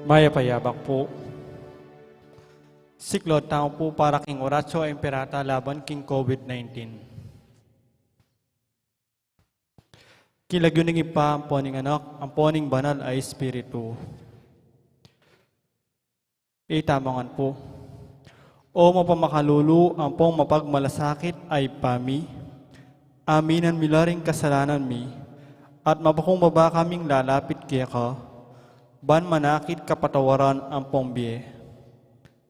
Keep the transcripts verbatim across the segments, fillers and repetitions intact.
Mayap a yabak pu. Siklaud tamu pu para king Oratio Imperata laban king COVID nineteen. King lagyu ning Ibpa, ampo ning Anak, ampo ning Banal a Espiritu. Itamu ngan pu. O mapamakalulu ampong mapagmalasakit a Ibpa mi, aminan mi la ring kasalanan mi, at mapakumbaba kaming lalapit keka, ban manakit kapatawaran ampong bie.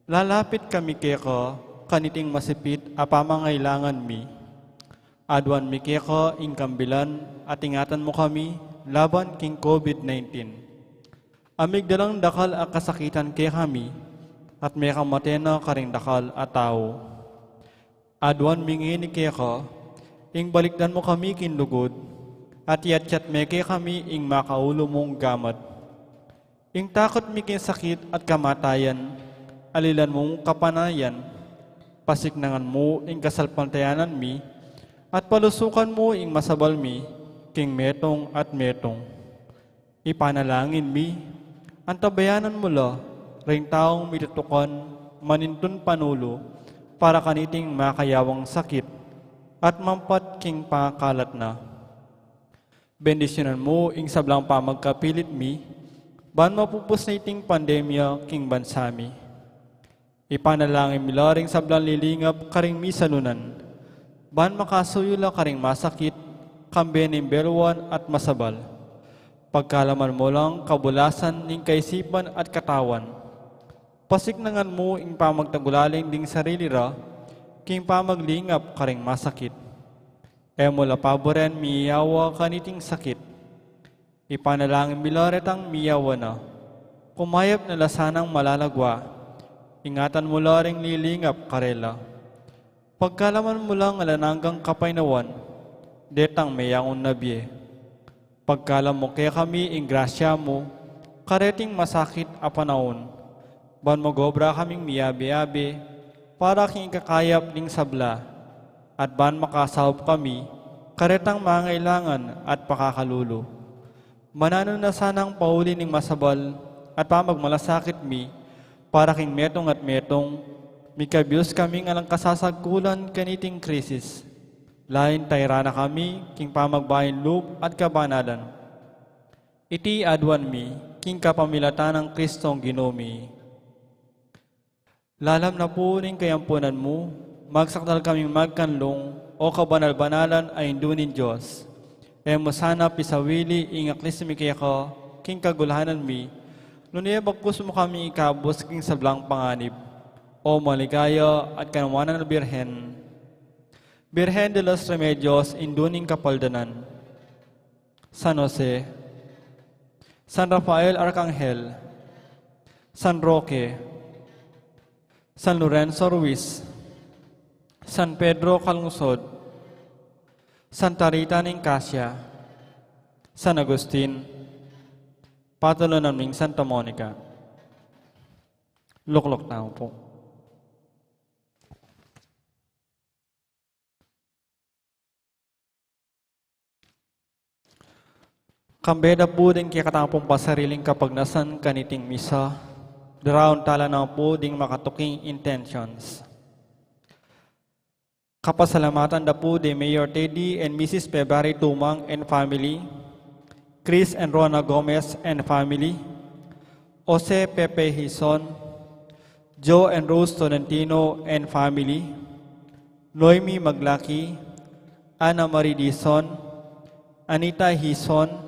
Lalapit kami keka kaniting masipit a pamangailangan mi. Aduan mi keka ing kambilan at ingatan mu kami laban king COVID nineteen. A migdalang dakal a kasakitan kekami, at mekamate na karing dakal a tau. Aduan mi ngeni keka, ing balikdan mu kami king lugud, at iyatyat me kekami ing makaulu mung gamat. Ing takut mi king sakit at kamatayan, alilan mung kapanayan, pasiknangan mu ing kasalpantayanan mi, at palusukan mu ing masabal mi, king metung at metung. Ipanalangin mi, antabayanan mu la ring taung mitutukan manintun panulu para kaniting makayawang sakit at mampat king pangakalat na. Bendisyunan mu ing sablang pamagkapilit mi, ban mapupus na iting pandemya king bansa mi. Ipanalangin mi la ring sablang lilingap karing misalunan, ban makasuyu la karing masakit, kambe ning beluan at masabal. Pagkalaman mu lang kabulasan ning kaisipan at katawan. Pasiknangan mu ing pamagtagulaling ding sarili ra, king pamaglingap karing masakit. E mu la paburen miyawa kaniting sakit. Ipanalangin mi la retang miyawa na. Kumayap na la sanang malalagwa. Ingatan mu la ring lilingap karela. Pagkalaman mu lang alang anggang kapaynawan, detang meyangun na bie. Pagkalam mu kekami ing grasya mu, kareting masakit a panaun, ban magobra kaming miyabe-yabe, para king ikakayap ning sabla, at ban makasaup kami, karetang mangailangan at pakakalulu. Mananu na sanang pauli ning masabal at pamagmalasakit mi, para king metung at metung, mikabius kaming alang kasasagkulan kaniting krisis. Lain tayra na kami king pamagbaing lub at kabanalan. Iti aduan mi, king kapamilatan nang Kristong Ginu mi. Lalam na pu ning kayampunan mu, magsakdal kaming magkanlung, o kabanal-banalan a Indu ning Dios. E mu sana pisawili ing aklis mi keka, king kagulanan mi, nune bagkus mu kami ikabus king sablang panganib. O maligaya at kanuanan a Birhen. Birhen de los Remedios, Indu ning Kapaldanan. San Jose, San Rafael Arcangel, San Roque, San Lorenzo Ruiz, San Pedro Calungsod, Santa Rita ning Cassia, San Agustin, patulunan ming Santa Monica. Lukluk tamu pu. Kambe da pu ding kekatamung pasariling kapagnasan kaniting misa, daraun tala na pu ding makatuking intentions. Kapasalamatan da pu di Mayor Teddy and Missus February Tumang and family, Chris and Rona Gomez and family, Jose Pepe Hison, Joe and Rose Tolentino and family, Noemi Maglaki, Ana Marie Dizon, Anita Hison,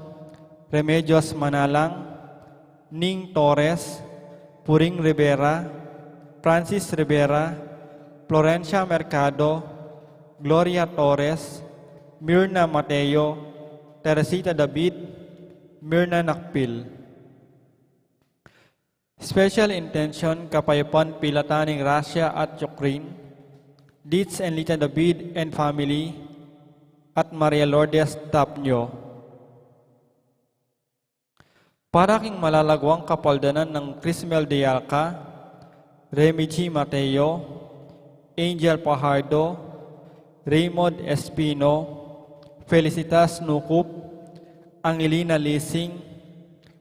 Remedios Manalang, Ning Torres, Puring Rivera, Francis Rivera, Florencia Mercado, Gloria Torres, Mirna Mateo, Teresita David, Mirna Nakpil. Special intention, kapayapan pilatan ning Russia at Ukraine, Ditz and Lita David and family, at Maria Lourdes Tapnio. Para king malalaguang kapaldanan nang Crismel de Alca, Remy G Mateo, Angel Pajardo, Raymond Espino, Felicitas Nucup, Angelina Lising,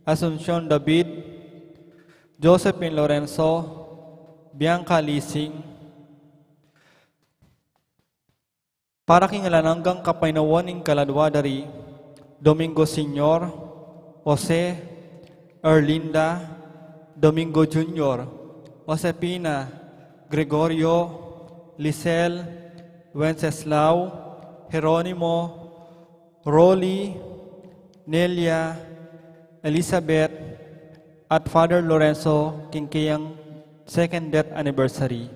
Asuncion David, Josephine Lorenzo, Bianca Lising, para king alang anggang kapaynawan ning kaladua da ri Domingo Senior, Jose, Erlinda, Domingo Junior, Josefina, Gregorio, Lisel, Wenceslao, Jeronimo, Rolly, Nelia, Elizabeth, at Father Lorenzo king kayang second death anniversary,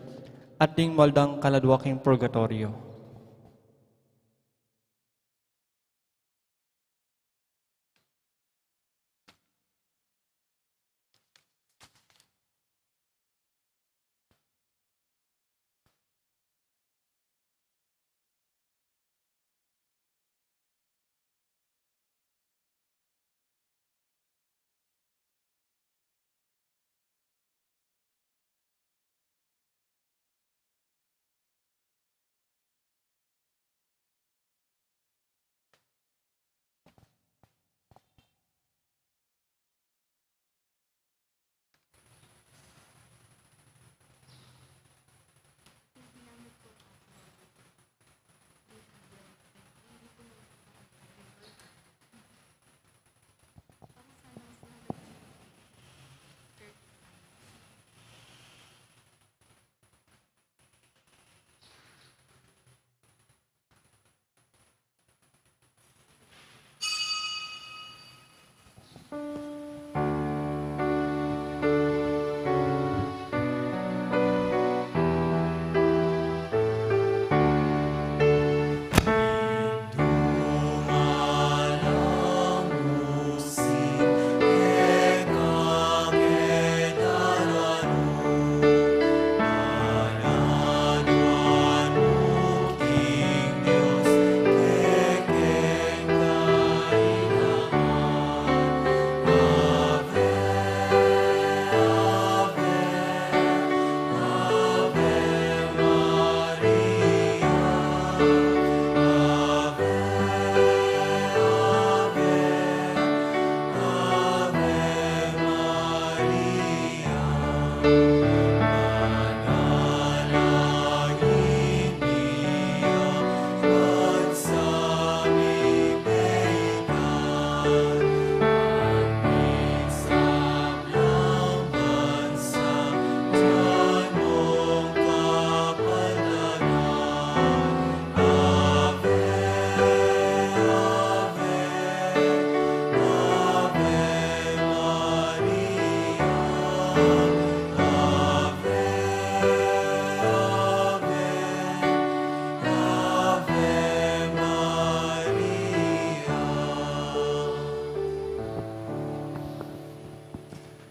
at ding mabaldang kaladua king purgatoryo.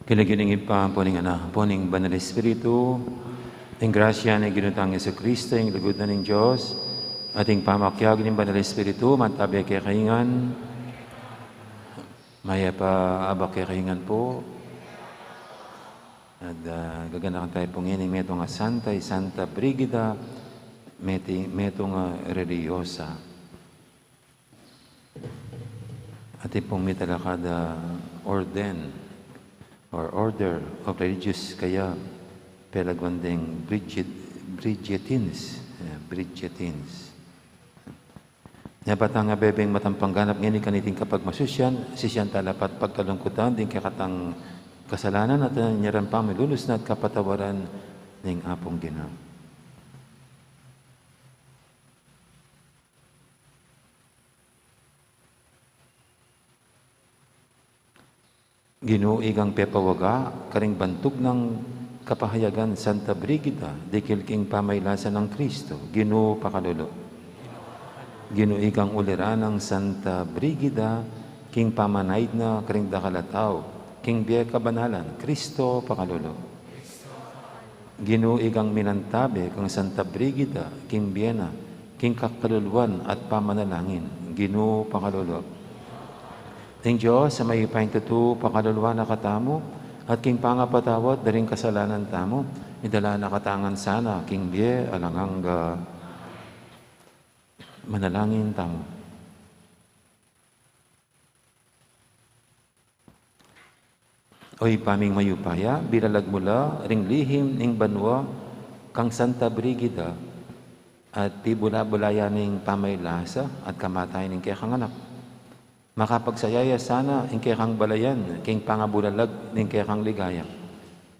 King lagyu ning Ibpa, ampo ning Anak, ampo ning Banal Espiritu. Ing grasya ning Ginu tang Jesucristo, ing lugud na ning Dios, at ing pamakiabe ning Banal Espiritu, mantabe kekayu ngan. Mayap a abak kekayu ngan pu. At, ah, gaganakan tamu pu ngeni ing metung a santa, i Santa Brigida, meti-, metung a relihiyosa. Atin pung mitalakad a orden or order of religious kaya pelagwan deng Bridget-, Bridgetines, eh, Bridgetines. Nya ba tang abebeng matampang ganap ngeni kaniting kapagmasusyan, sisian tala pat pagkalungkutan ding kekatang kasalanan at nyaran pang milunus na at kapatawaran ning Apung Ginu. Ginu, ikang pepawaga karing bantug nang kapahayagan, Santa Brigida, dikil king pamailasan nang Kristo, Ginu, pakalulu. Ginu, ikang ulira nang Santa Brigida king pamanaid na karing dakal a tau king bie kabanalan, Kristo, pakalulu. Ginu, ikang minantabe kang Santa Brigida king bie na, king kakaluluan at pamanalangin, Ginu, pakalulu. Ing Dios a mayupayang tutu pakaluluan na katamu, at king pangapatawad da ring kasalanan tamu, idala na katamu ngan sana king bie alang angga. Manalangin tamu. O Ibpa ming mayupaya, biralag mu la ring lihim ning banua kang Santa Brigida, at ibulabula ya ning pamailasa at kamatayan ning kekang anak. Makapagsaya ya sana ing kekang balayan king pangabulalag ning kekang ligaya.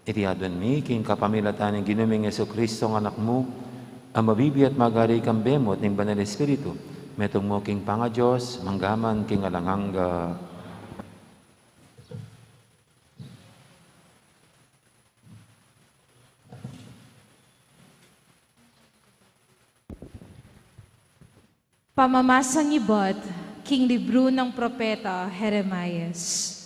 Iti aduan mi king kapamilatan ning Ginu ming Jesucristo, anak mu, a mabibie at magari kambe mu at ning Banal Espiritu, metung mu king pangaDios, mangga man king alang angga. Pamamasang ibat king libru nang propeta Jeremias.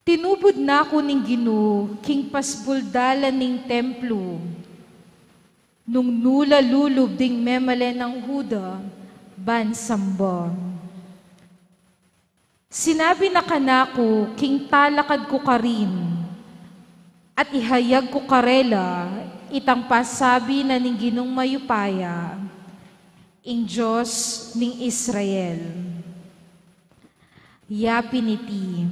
Tinubud na ku ning Ginu king pasbuldalan ning templu, nung nu la lulub ding memalen nang Juda ban samba. Sinabi na kanaku king talakad ku karin, at ihayag ku karela itang pasabi na ning Ginung mayupaya, ing Dios ning Israel. Ya pin iti: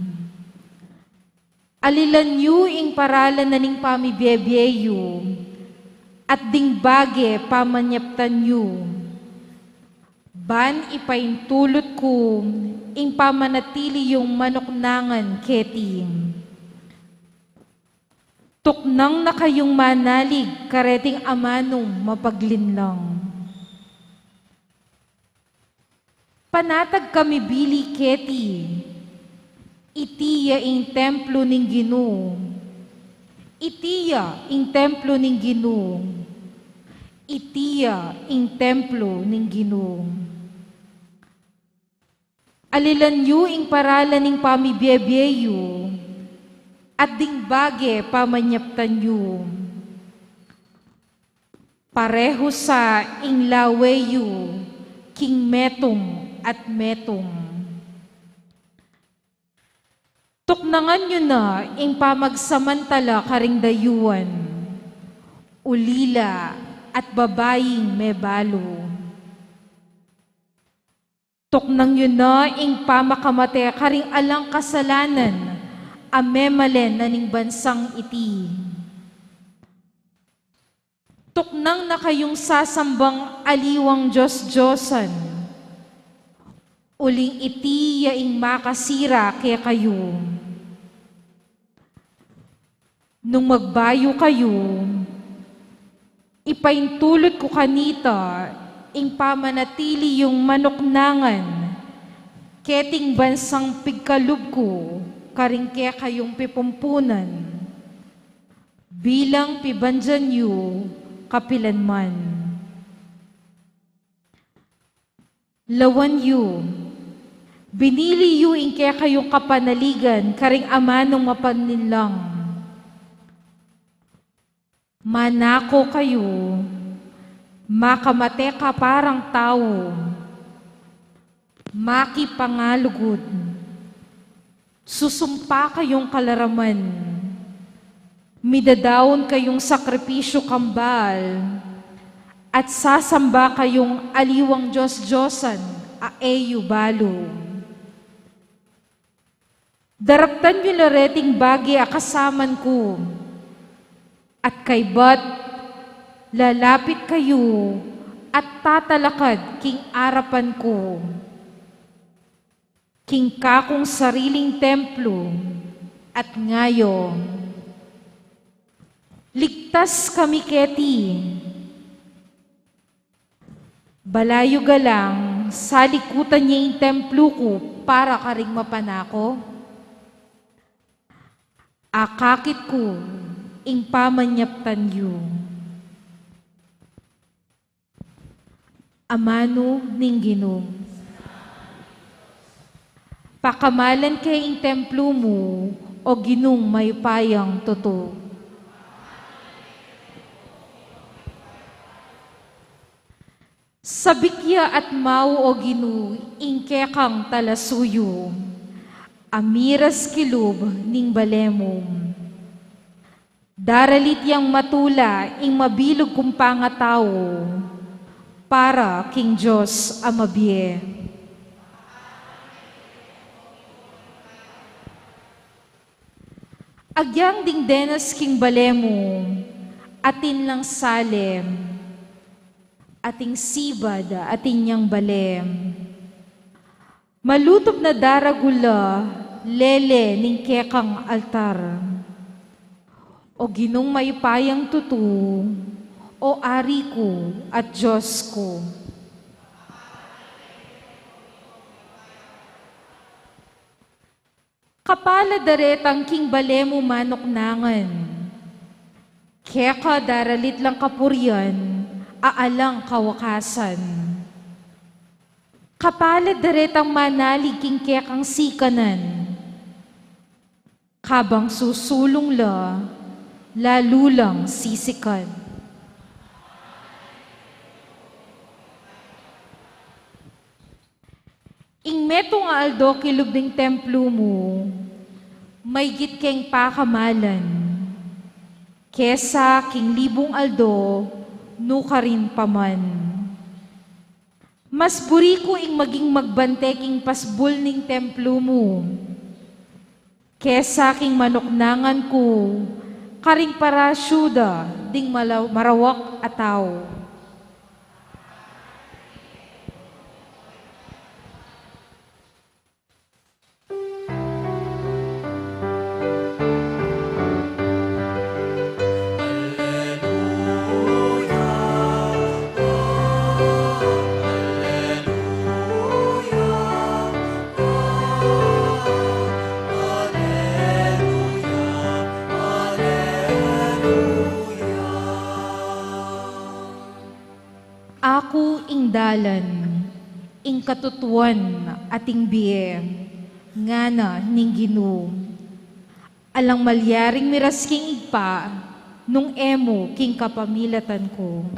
Alilan yu ing paralan na ning pamibie-bie yu, at ding bage pamanyaptan yu, ban ipaintulut ku ing pamanatili yung manuknangan keti. Tuknang na kayung manalig kareting amanung mapaglinlang. Panatag kami bili keti. Iti ya ing templo ning Ginu. Iti ya ing templo ning Ginu. Iti ya ing templo ning Ginu. Alilan yu ing paralan ning pamibie-bie yu, at ding bage pamanyaptan yu. Parehu sa ing lawe yu king metung at metung. Tuknangan yu na ing pamagsamantala karing dayuan. Ulila at babaing mebalu. Tuknang yu na ing pamakamate karing alang kasalanan a memalen na ning bansang iti. Tuknang na kayung sasambang aliwang dios-diosan, uling iti ya ing makasira kekayu. Nung magbayu kayu, ipaintulut ku kanita ing pamanatili yung manuknangan keting bansang pigkalub ku karing kekayung pipumpunan, bilang pibandian yu kapilanman. Lawan yu, binili yu ing kekayung kapanaligan karing amanung mapanlinlang. Manako kayu, makamate ka parang tau, makipangalugud. Susumpa kayung kalaraman, midadaun kayung sakripisyu kang Baal, at sasamba kayung aliwang dios-diosan a e yu balu. Daraptan yu la reting bage a kasaman ku, at kaybat lalapit kayu at tatalakad king arapan ku. King kakung sariling templo at ngayo, ligtas kami keti. Balayu galang salikutan ye ing templo ku para karing mapanako? Akakit ku ing pamanyaptan yu. Amanu ning Ginu. Pakamalan ke ing templo mu, o Ginung mayupayang tutu. Sabik ya at mau, o Ginu, ing kekang talasuyu, a miras kilub ning bale mu. Daralit yang matula ing mabilug kung pangatau para king Dios a mabie. Agyang ding denas king bale mu, atin lang salem, ating sibad, atin yang bale. Malutup na daragul la lele ning kekang altar. O Ginung mayupayang tutu, o Ari ku at Dios ku. Kapalad da retang king bale mu manuknangan. Keka daralit lang kapurian, a alang kawakasan. Kapalad da retang manalig king kekang sikanan. Kabang susulung la, lalu lang sisikan. Ing metung a aldo kilub ning templu mu, maygit keng pakamalan, kesa king libung aldo, nukarin pa man. Mas buri ku ing maging magbante king pasbul ning templu mu, kesa king manuknangan ku karing parasyu da ding mala-, marawak a tau. Aku ing dalan, ing katutuan, at ing bie, ngana ning Ginu. Alang malyaring miras king Ibpa, nung e mu king kapamilatan ku.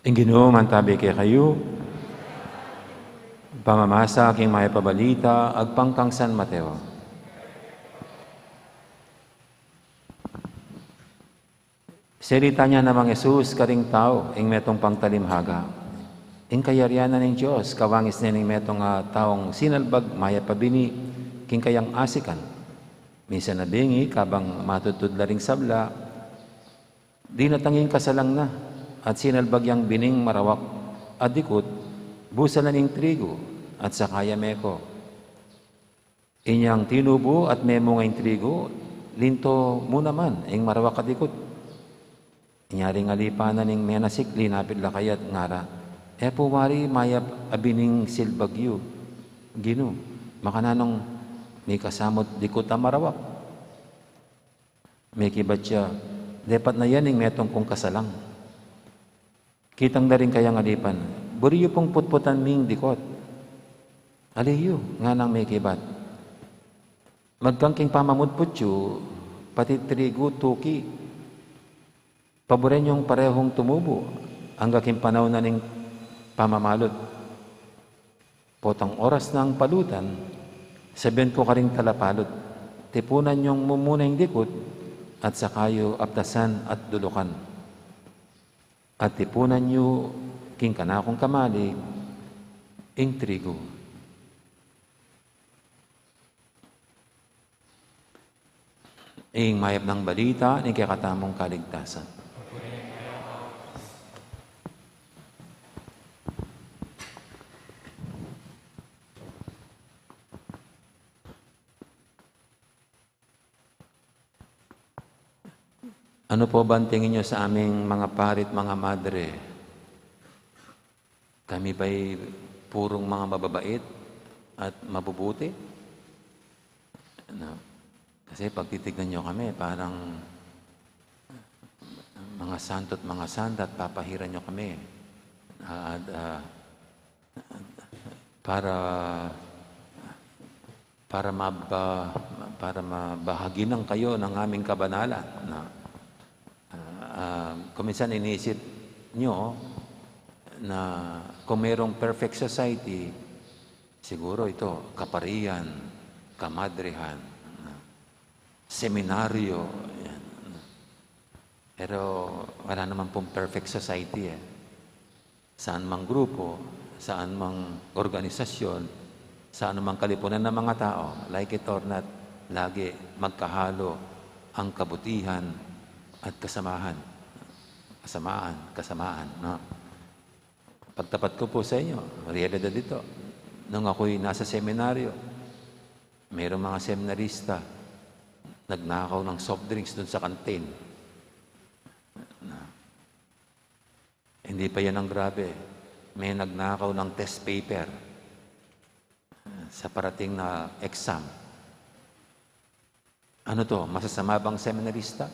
Ing Ginu mantabi kekayu. Pamamasa king Mayap a Balita agpang kang San Mateo. Salitan ya namang Jesus karing tau ing metung pang talimhaga. Ing kayarian na ning Dios kawangis ne ning metung a taung sinalbag mayap a bini king kayang asikan. Minsan a bingi, kabang matudtud la ring sabla, dinatang ing kasalang na, at sinalbag yang bining marawak a dikut, busal na ning trigu, at saka ya meko. Inyang tinubu at memunga ing trigu, linto mu naman ing marawak a dikut. Inya ring alipan na ning menasik, linapit la kaya at ngara, "E pu wari mayap a bining silbag yu, Ginu, makananung mikasamut dikut a marawak?" Mekibat ya, "Depat na yan ing metung kung kasalang." Kitang da ring kayang alipan, "Buri yu pung putputan ming dikut." "Ali yu?" nganang mekibat. "Magkang king pamamutput yu, pati trigu tuki. Paburen yung parehung tumubu, angga king panaun na ning pamamalut. Potang oras nang palutan, sabian ku karing talapalut, tipunan yung mumuna ing dikut, at saka yu aptasan at dulukan. At tipunan yu king kanakung kamali ing trigu." Ing mayap nang balita ning kekatamung kaligtasan. Ano po ba ang tingin niyo sa aming mga pari't mga madre? Kami ba'y purong mga mababait at mabubuti? Ano? Kasi pag titignan niyo kami, parang mga santo't mga santa at papahiran niyo kami. Ah, at, ah, para, para maba-, para mabahaginan kayo ng aming kabanalan, no? Ah, ah, kung minsan iniisip nyo, na kung merong perfect society, siguro ito, kaparian, kamadrihan, seminaryo, yan. Pero wala naman pong perfect society eh. Saan mang grupo, saan mang organisasyon, saan mang kalipunan ng mga tao, like it or not, lagi magkahalo ang kabutihan at kasamahan. Kasamaan, kasamaan, no? Pagtapat ko po sa inyo, realidad ito. Nung ako'y nasa seminaryo, mayroong mga seminarista, nagnakaw ng soft drinks dun sa kantin. Hindi pa yan ang grabe. May nagnakaw ng test paper sa parating na exam. Ano to? Masasama bang seminarista?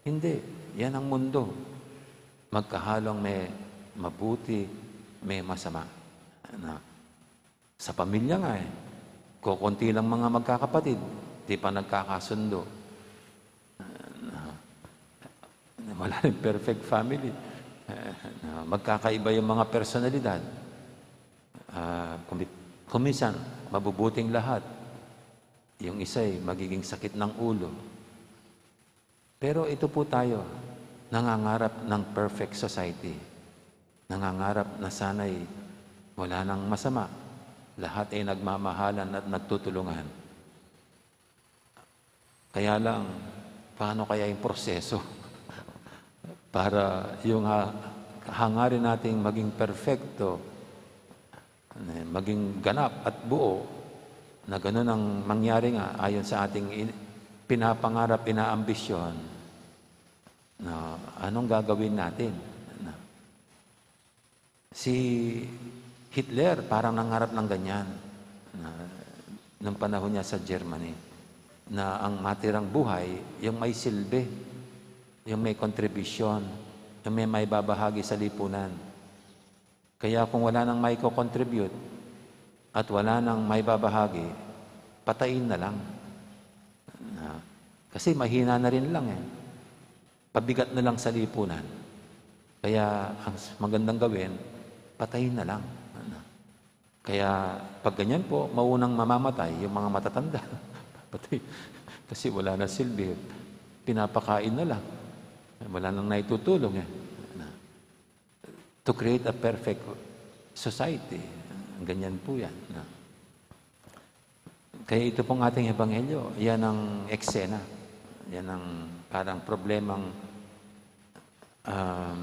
Hindi. Yan ang mundo. Magkahalong may mabuti, may masama. Na, sa pamilya nga eh, kokonti lang mga magkakapatid, di pa nagkakasundo. Na, wala rin perfect family. Na, magkakaiba yung mga personalidad. Ah, kumi-, kuminsan, mabubuting lahat. Yung isa'y magiging sakit ng ulo. Pero ito po tayo, nangangarap ng perfect society. Nangangarap na sana'y wala nang masama. Lahat ay nagmamahalan at nagtutulungan. Kaya lang, paano kaya yung proseso? Para yung ha-, hangarin nating maging perfecto, eh, maging ganap at buo, na ganun ang mangyari nga ayon sa ating in-, pinapangarap, inaambisyon, na anong gagawin natin? Na, si Hitler parang nangarap ng ganyan, na, nung panahon niya sa Germany, na ang matirang buhay, yung may silbi, yung may kontribusyon, yung may maibabahagi sa lipunan. Kaya kung wala nang maiko-contribute at wala nang maibabahagi, patayin na lang. Na, kasi mahina na rin lang eh. Pabigat na lang sa lipunan. Kaya ang s-, magandang gawin, patayin na lang. Kaya pag ganyan po, maunang mamamatay yung mga matatanda. Patay. Kasi wala na silbi. Pinapakain na lang. Wala nang naitutulong eh. Na, to create a perfect society. Ganyan po yan, no? Kaya ito pong ating ebanghelyo, yan ang eksena. Yan ang parang problemang, um,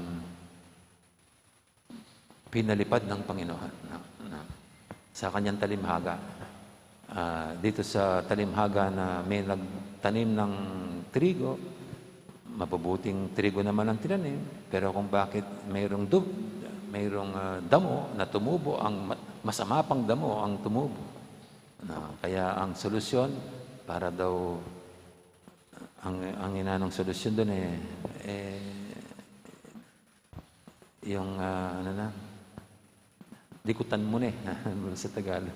pinalipad ng Panginoon, no? Na, sa kanyang talimhaga. Ah, dito sa talimhaga na may nagtanim ng trigo, mabubuting trigo naman ang tinanim, pero kung bakit mayroong du-, mayroong, ah, damo na tumubo, ang ma-, masama pang damo ang tumubo. Na, kaya ang solusyon, para daw, ang, ang inanong solusyon dun eh, eh, yung, ah, ano na, dikutan mo na eh, sa Tagalog.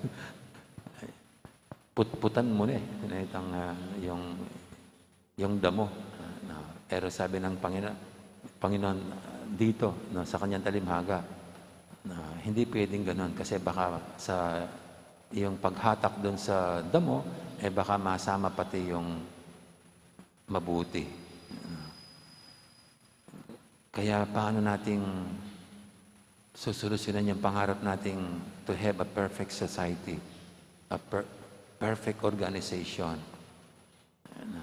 Putputan mo na eh. Itang, ah, yung, yung damo. Ah, na, pero sabi ng Pangino-, Panginoon, ah, dito, no, sa kanyang talimhaga, na hindi pwedeng ganun kasi baka sa iyong paghatak dun sa damo, eh baka masama pati yung mabuti. Kaya paano nating susolusyonan yung pangarap nating to have a perfect society, a per-, perfect organization? Ano?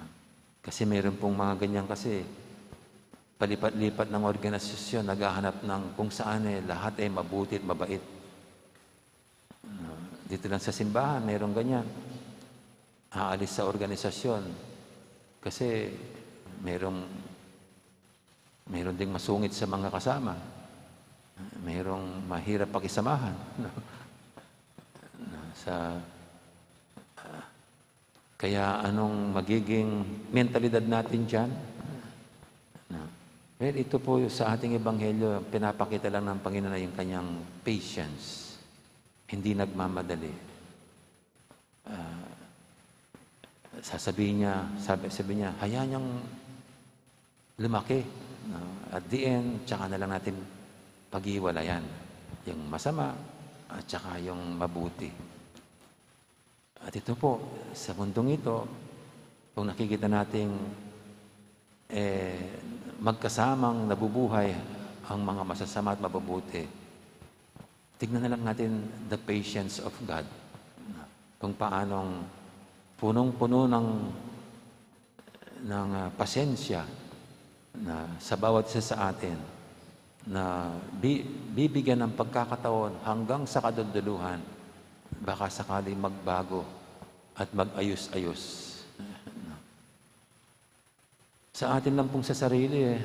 Kasi meron pong mga ganyan kasi, palipat-lipat ng organisasyon, naghahanap ng kung saan eh, lahat ay mabuti at mabait. Ano? Dito lang sa simbahan, meron ganyan. Aalis sa organisasyon kasi merong, meron ding masungit sa mga kasama. Merong mahirap pakisamahan, no? Sa, ah, kaya anong magiging mentalidad natin diyan? No? Well, ito po sa ating ebanghelyo, pinapakita lang ng Panginoon ay yung kanyang patience. Hindi nagmamadali. Ah, sasabihin niya, sabi, sabi niya, "Hayaan niyang lumaki, no? At the end, tsaka na lang natin paghiwalayan." yung masama at saka yung mabuti. At ito po, sa mundong ito, kung nakikita nating, eh, magkasamang nabubuhay ang mga masasama at mabubuti, tignan na lang natin the patience of God. Kung paanong punong-puno ng, ng, ah, pasensya na sa bawat isa sa atin na bi-, bibigyan ng pagkakataon hanggang sa kaduduluhan, baka sakali magbago at mag-ayos-ayos. Sa atin lang pong sa sarili, eh.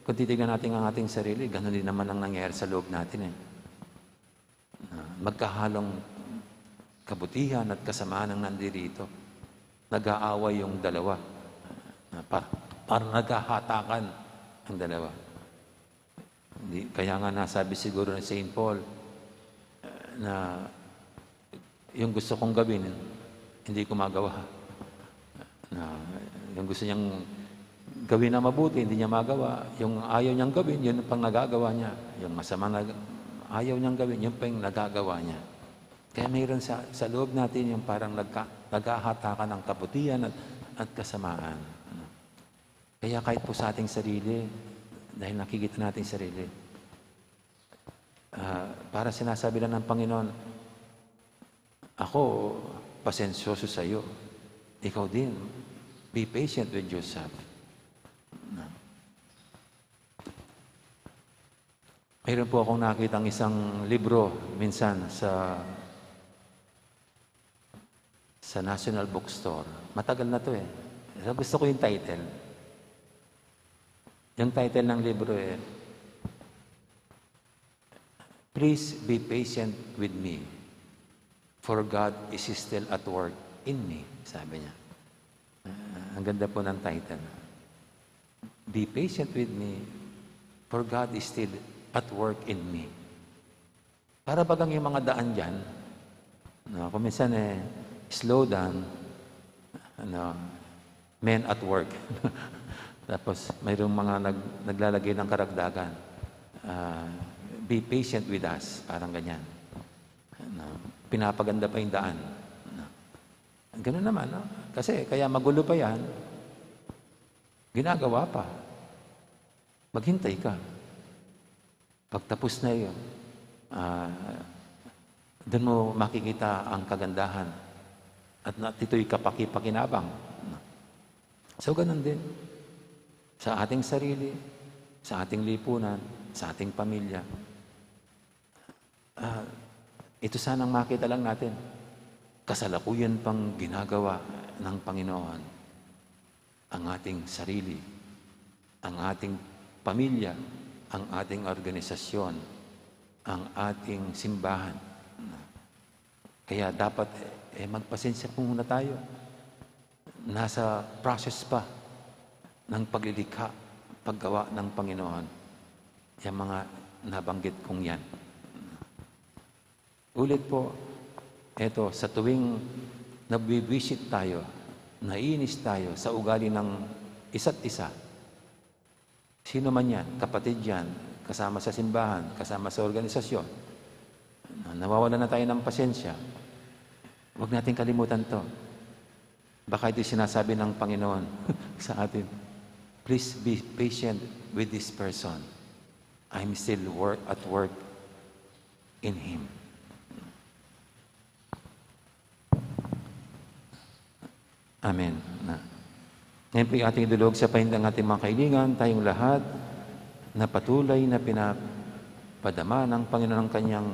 Kung titignan natin ang ating sarili, ganun din naman ang nangyayari sa loob natin, eh. Na magkahalong kabutihan at kasamaan ang nandirito. Nag-aaway yung dalawa. Na pa-, parang naghahatakan ang dalawa. Hindi, kaya nga nasabi siguro ni Saint Paul, eh, na yung gusto kong gawin, hindi ko magawa. Na yung gusto niyang gawin na mabuti, hindi niya magawa. Yung ayaw niyang gawin, yun pang nagagawa niya. Yung masama na ayaw niyang gawin, yun pa yung nagagawa niya. Kaya mayroon sa, sa loob natin yung parang nagka-, naghahatakan ng kabutihan at, at kasamaan. Kaya kahit po sa ating sarili, dahil nakikita natin sarili, ah, para sinasabi lang ng Panginoon, "Ako, pasensyoso sa iyo. Ikaw din, be patient with yourself." Mayroon po akong nakitang isang libro minsan sa, sa National Bookstore. Matagal na 'to, eh. So, gusto ko yung title. Yung title ng libro, eh, "Please be patient with me, for God is still at work in me," sabi niya. Ah, ang ganda po ng title. "Be patient with me, for God is still at work in me." Para bagang yung mga daan diyan, no, kung minsan, eh, slow down, ano, men at work. Tapos mayroong mga nag-, naglalagay ng karagdagan. Ah, "Be patient with us," parang ganyan. Ano, pinapaganda pa yung daan. Ano, ganun naman, no? Kasi kaya magulo pa yan, ginagawa pa. Maghintay ka. Pagtapos na yun, ah, dun mo makikita ang kagandahan at na, ito'y kapaki-pakinabang. So, ganun din sa ating sarili, sa ating lipunan, sa ating pamilya. Ah, ito sanang makita lang natin. Kasalukuyan pang ginagawa ng Panginoon ang ating sarili, ang ating pamilya, ang ating organisasyon, ang ating simbahan. Kaya dapat, eh, magpasensya po muna tayo. Nasa process pa ng paglilikha, paggawa ng Panginoon, yung mga nabanggit kong yan. Ulit po, eto, sa tuwing nabwiwisit tayo, naiinis tayo sa ugali ng isa't isa, sino man yan, kapatid yan, kasama sa simbahan, kasama sa organisasyon, na nawawalan na tayo ng pasensya, huwag natin kalimutan 'to. Baka ito'y sinasabi ng Panginoon sa atin, "Please be patient with this person. I'm still wor-, at work in him." Amen. Na. Ngayon po'y ating idulog sa painda ang ating mga kailingan, tayong lahat na patuloy na pinapadama ng Panginoon ang kanyang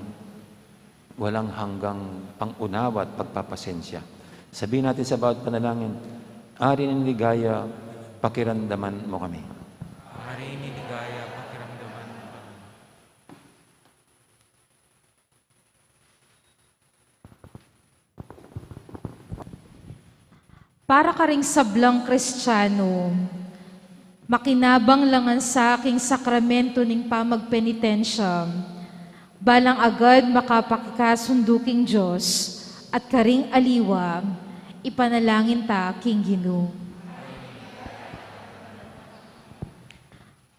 walang hanggang pangunawa at pagpapasensya. Sabihin natin sa bawat panalangin, "Ari ning ligaya, pakiramdaman mo kami." Ari ning ligaya, pakiramdaman mo kami. Para karing sablang Kristiyano, makinabang la ngan sa king sakramento ning pamagpenitensya, balang agad makapakikasundu king Dios at karing aliwa, ipanalangin ta king Ginu.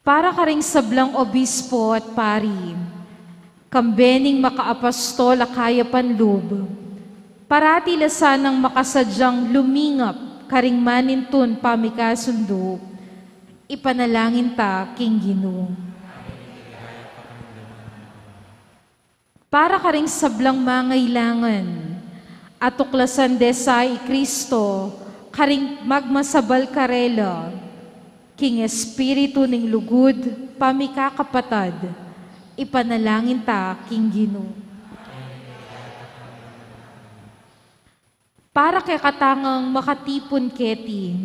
Para karing sablang obispo at pari, Kambe ning makaapostol a kayapan lub, parati la sanang makasadyang lumingap karing manintun pamikasundu, ipanalangin ta king Ginu. Para karing sablang mangailangan, atuklasan de sa i Kristo karing magmasabal karela, king espiritu ning lugud pamikakapatad, ipanalangin ta king Ginu. Para kekatang makatipun keti,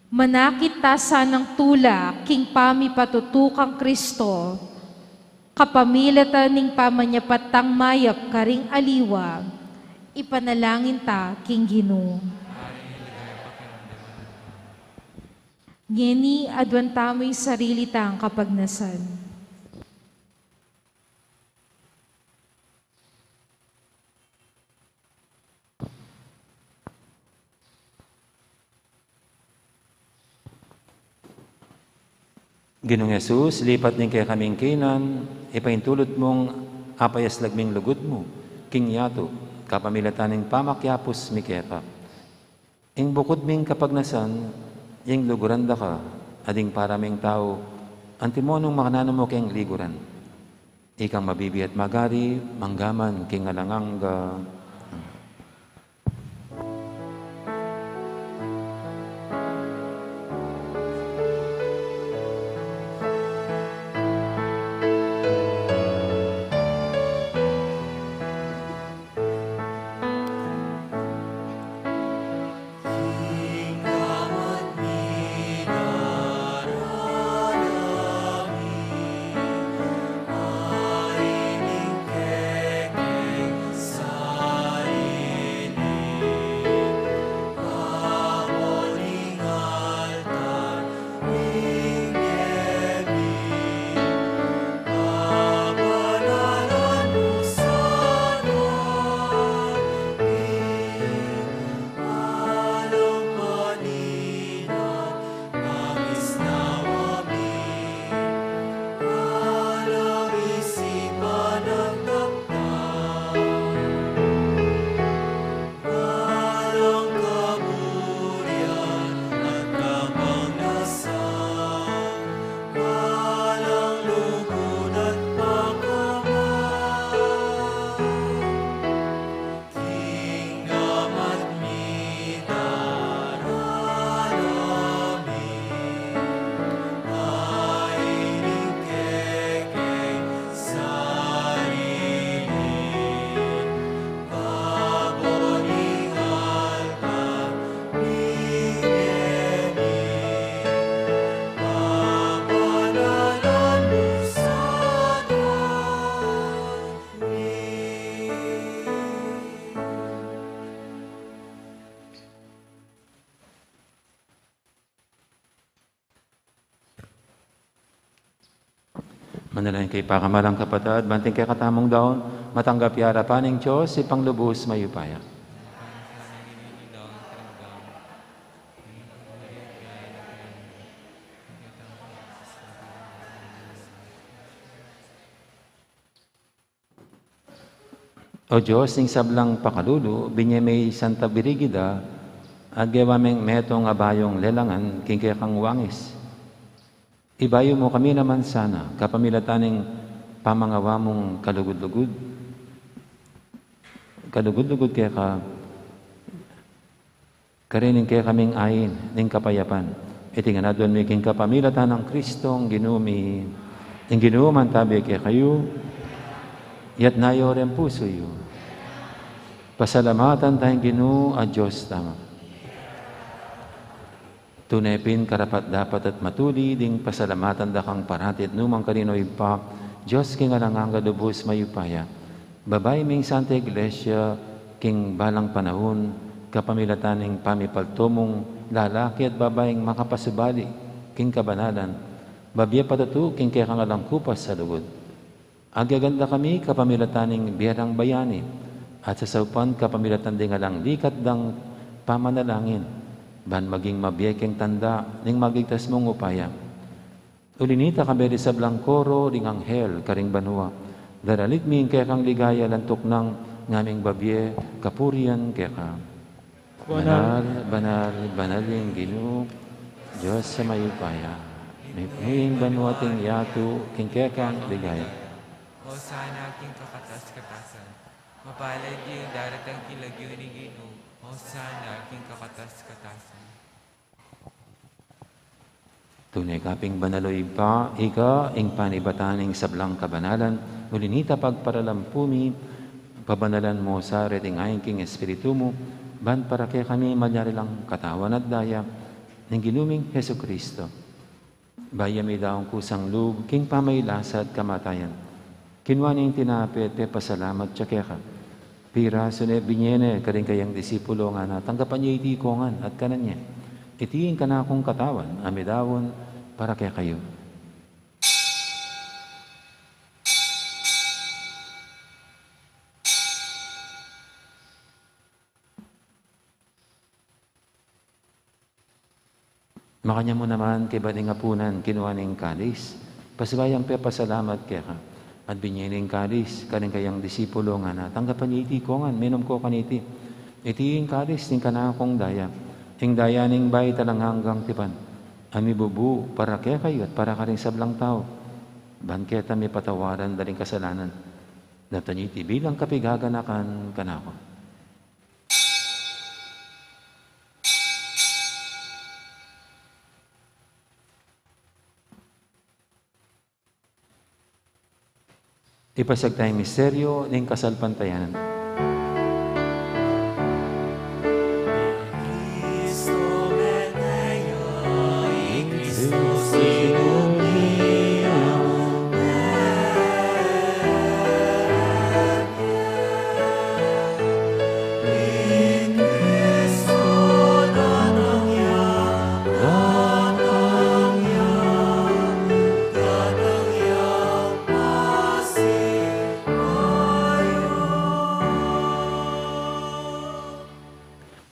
manakit ta sanang tula king pamipatutu kang Kristo, kapamilatan ning pamanyapat tang mayap karing aliwa, ipanalangin ta king Ginu. Ngeni, aduan tamu ing sarili tang kapagnasan. Ginung Jesus, lipat ning kekaming kinan, ipaintulud mung apayaslag ming lugud mu king yatu, kapamilatan ning pamakiapus mi keka. Ing bukud ming kapagnasan, ing luguran da ka, ading para ming tau, antimo nung makananu mu keng liguran. Ikang mabibie at magari, mangga man king alang angga. Manalangin kayu pakamalan kung kapatad, ban ing kekatamung daun matanggap ya king arapan ning Dios, Ibpang lubus mayupaya. O Dios, ning sablang pakalulu, binie me i Santa Brigida, at gewa meng metung a bayung lelangan king kekang wangis. Ibayu mu kami naman sana, kapamilatan ning pamangawa mung kalugud-lugud. Kalugud-lugud keka, karin ning kekaming ain ning kapayapan. Iti ngan aduan mi king kapamilatan nang Kristong Ginu mi. Ing Ginu mantabi kekayu. Itas yu ring pusu yu. Pasalamatan taya ing Ginu a Dios tamu. Tune pin karapat-dapat at matulid ing pasalamatan da kang parati at nu man karin, O Ibpa, Dios king alang angga, lubus mayupaya. Babai ming Santa Iglesia king balang panaun, kapamilatan ning pamipaltu mung lalaki at babaing makapasubali king kabanalan, babie patutu king kekang alang kupas a lugud. Agyaganda kami kapamilatan ning bie dang bayani, at sasaupan kapamilatan ding alang likat dang pamanalangin, ban maging mabie keng tanda ning magligtas mung upaya. Uli na nita, kambe ding sablang koro ding anghel karing banua, Daralit mi ing kekang ligaya, lantuk nang ngaming babie kapurian keka. Banal, banal, banal ing Ginu, Dios a mayupaya. Mitmu ing banua at ing yatu king kekang ligaya. Hosana king kakatas-katasan. Mapalad ya ing daratang king lagyu ning Ginu. Hosana king kakatas-katasan. Tune ka pin banal, o Ibpa, ika ing panibatan ning sablang kabanalan, uli na nita pagparalampu mi, pabanalan mu sa reting ain king Espiritu mu, ban para kekami malyari lang katawan at daya ning Ginu ming Jesucristo. Bayu ya midaun kusang lub king pamagkasakit at kamatayan, kinua ne ing tinape at pepasalamat ya keka. Pirasu ne, binie ne karing kayang disipulo, ngana, tanggapan ye iti kongan at kanan ye. Iti ing kanakung katawan a midaun para kekayu. Makanyan mu naman kaybat ning apunan, kinua ne ing kalis, pasibayu yang pepasalamat keka, at binie ne ing kalis karing kayang disipulo, ngana, tanggapan ye iti kongan, minum ko kaniti. Iti ing kalis ning kanakung daya, ing daya ning bayu at alang anggang tipan, a mibubu para kekayu at para karing sablang tau, ban keta mipatawaran da ring kasalanan. Daptan ye iti bilang kapaganakan kanaku. Ipasiag taya ing misteryu ning kasalpantayanan.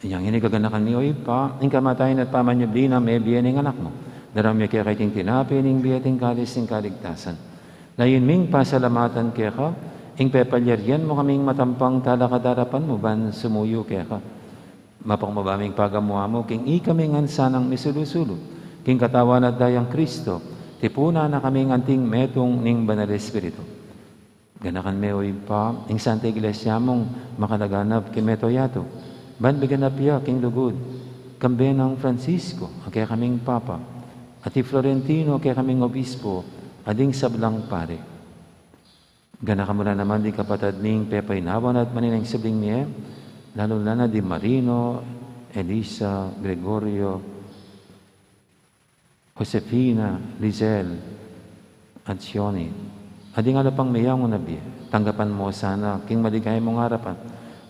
Inyang ini gaganakan mi, o Ibpa, ing kamatayan at pamanyubli nang mebie ning Anak mu. Daraun mi keka iting tinape ning bie at ing kalis ning kaligtasan. Layun ming pasalamatan keka ing pepalyarian mu kaming matampang talakad king arapan mu ban sumuyu keka. Mapakmakaming pagamu-amu king ikami ngan sanang misulu-sulu king katawan at dayang Kristo, tipunan na kaming anting metung ning Banal Espiritu. Ganakan me, o Ibpa, ing Santa Iglesia mung makalaganap king mabilug a yatu, ban miganap ya king lugud, kambe nang Francisco a kekaming Papa, at i Florentino a kekaming Obispo, at ding sablang pari. Ganakan mu la naman ding kapatad ming pepainawa na at manenaya king subling mie, lalu na di Marino, Elisa, Gregorio, Josefina, Lizelle, at Sioni, at ding ala pang miyang unabie, tanggapan mu sana king maligaya mung arapan,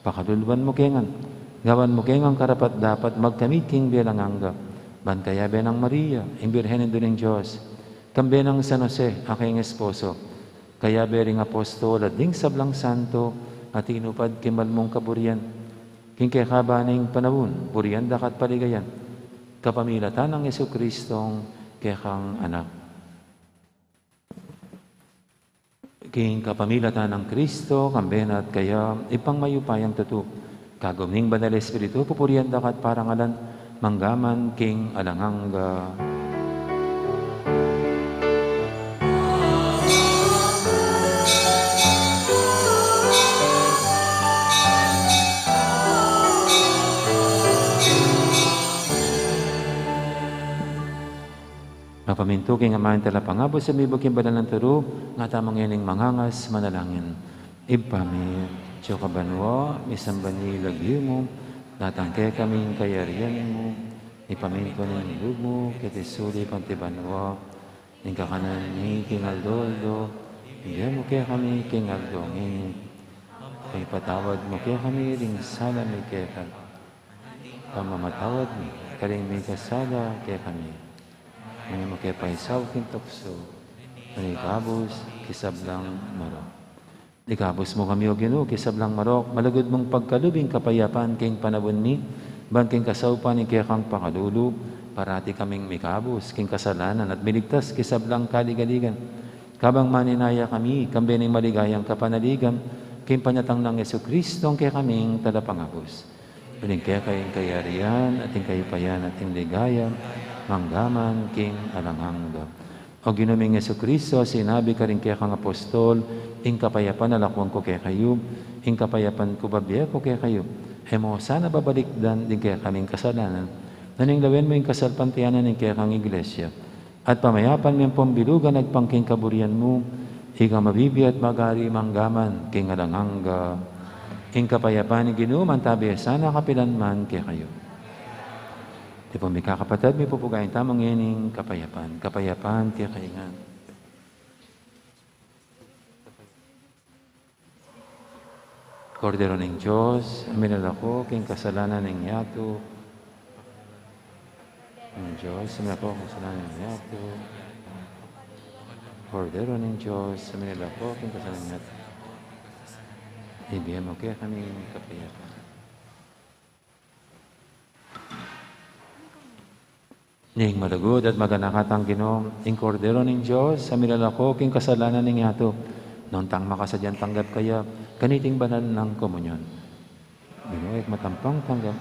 pakaluluan mu ke ngan, gawan mu ke ngan karapat-dapat magkamit king bie alang angga, ban kayabe nang Maria, ing Birhen Indu ning Dios, kambe nang San Jose a kayang esposo, kayabe ring apostol at ding sablang santo a tinupad king mal mung kaburian, king kekaban ning panaun, burian da ka at paligayan, kapamilatan nang Jesucristong kekang Anak. King kapamilatan nang Kristo, kambe na at kaya, Ibpang mayupayang tutu, kagum ning Banal Espiritu, pupurian da ka at parangalan, mangga man king alang angga. Mapamintu king amanung talapangabus, sumiba king banal nang turu, ngatamu ngening mangangas manalangin. Ibpa mi, atsu ka banua, misamban ya ing lagyu mu, datang kekami ing kayarian mu, mipamintuan ing lub mu, keti sulip anti banua, ing kakanan mi king aldo-aldo, ibie mu kekami king aldo ngeni, at ipatawad mu kekami ring sala mi keka, pamamatawad mi karing mikasala kekami. Nune mu ke paisaul king tuksu, nune ikabus king sablang marok. Ikabus mu kami, O Ginu, king sablang marok, malugud mung pagkalub ing kapayapan king panaun mi, ban king kasaupan ning kekang pakalulu, parati kaming mikabus king kasalanan at miligtas king sablang kaligaligan. Kabang maninaya kami, kambe ning maligayang kapanaligan, king panyatang nang Jesucristo, ing kekaming Talapangabus. Uling keka ing kayarian, at ing kayupayan, at ing ligaya, manggaman king alang angga. O Ginu ming Jesucristo, sinabi karing kekang apostol, ing kapayapan lakwan ku kekayu, ing kapayapan ku bibie ku kekayu. E mu sana babalikdan ding kekaming kasalanan, nune lawen mu ing kasalpantayanan ning kekang Iglesia, at pamayapan me ampong bilugan agpang king kaburian mu, ika a mabibie at magari manggaman king alang angga. Ing kapayapan ning Ginu mantabi sana kapilan man kekayu. Di po, mikakapatad, mipupugayan tamu ngening kapayapan. Kapayapan kekayu ngan. Kordero ning Dios, a milalako king kasalanan ning yatu. Ning Dios, a milalako king kasalanan ning yatu. Kordero ning Dios, a milalako king kasalanan ning yatu. Ibie mu kekami ing kapayapan. Ning malugud at maganaka tang Ginu, ing Kordero ning Dios, a milalako king kasalanan ning yatu. Nuan tang makasadyang tanggap kaya kaniting banal nang komunyon. Ginu, ikmat ampong tanggap.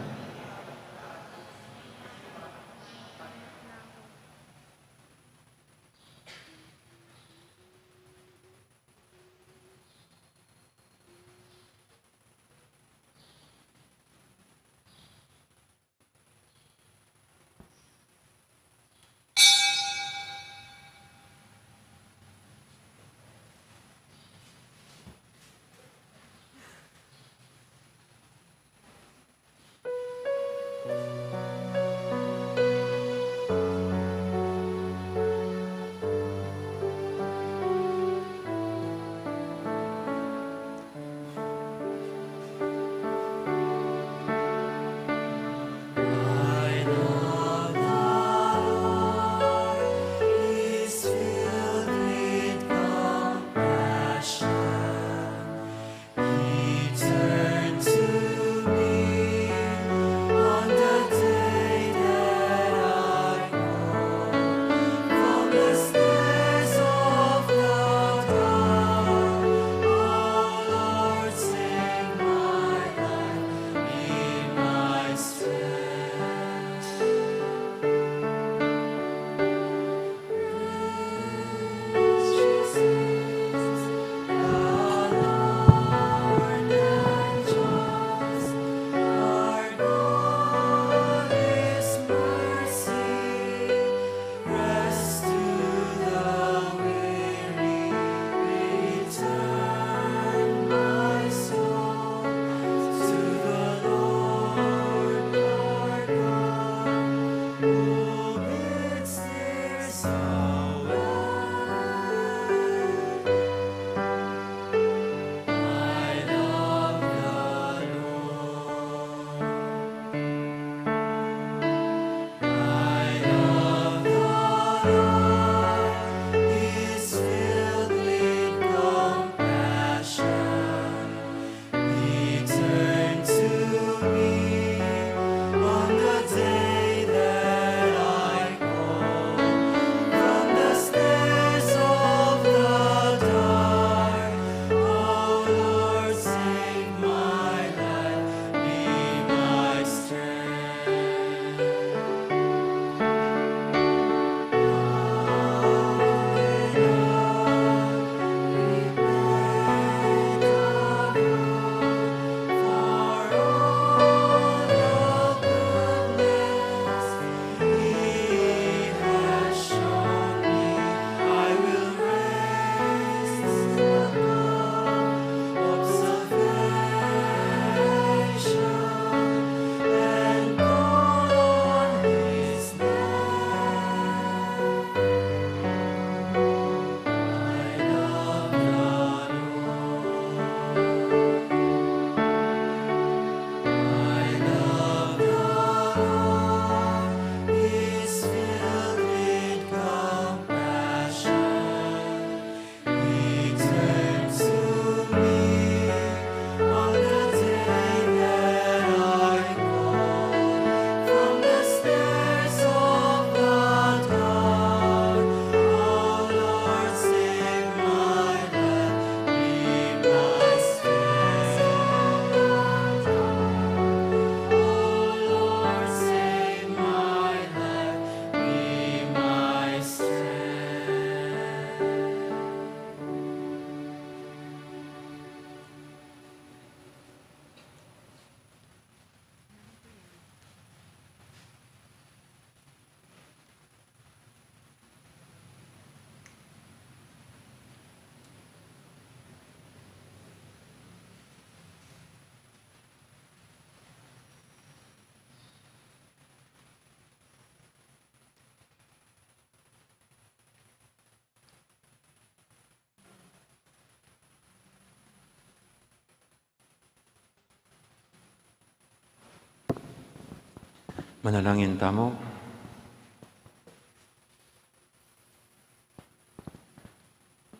Manalangin tamu.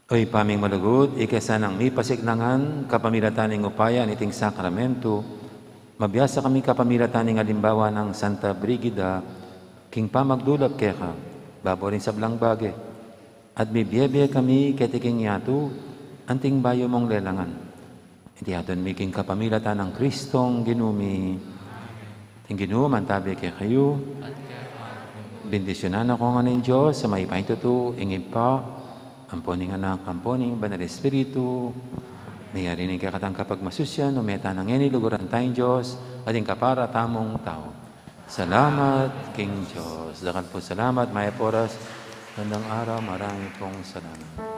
O Ibpa ming malugud, ika sanang mipasiklangan kapamilatan ning upaya niting sakramento, mabiasa kami kapamilatan ning alimbawa nang Santa Brigida, king pamagdulap keka, babo ring sablang bage, at mibie-bie kami keti king yatu, anting bayu mung lelangan. Iti aduan mi king kapamilatan nang Kristong Ginu mi. Ing Ginu mantabi kekayu. Bendisyunan na kayu ngan ning Dios a mayupaya king tutu, ing Ibpa, ampo ning Anak, ampo ning Banal Espiritu. Miyari na ing kekatang kapagmasusian, ume tana ngeni, luguran taya ing Dios, at ing kapara tamung tau. Salamat king Dios. Dakal pung salamat, mayap a oras, magandang araw, marami pong salamat.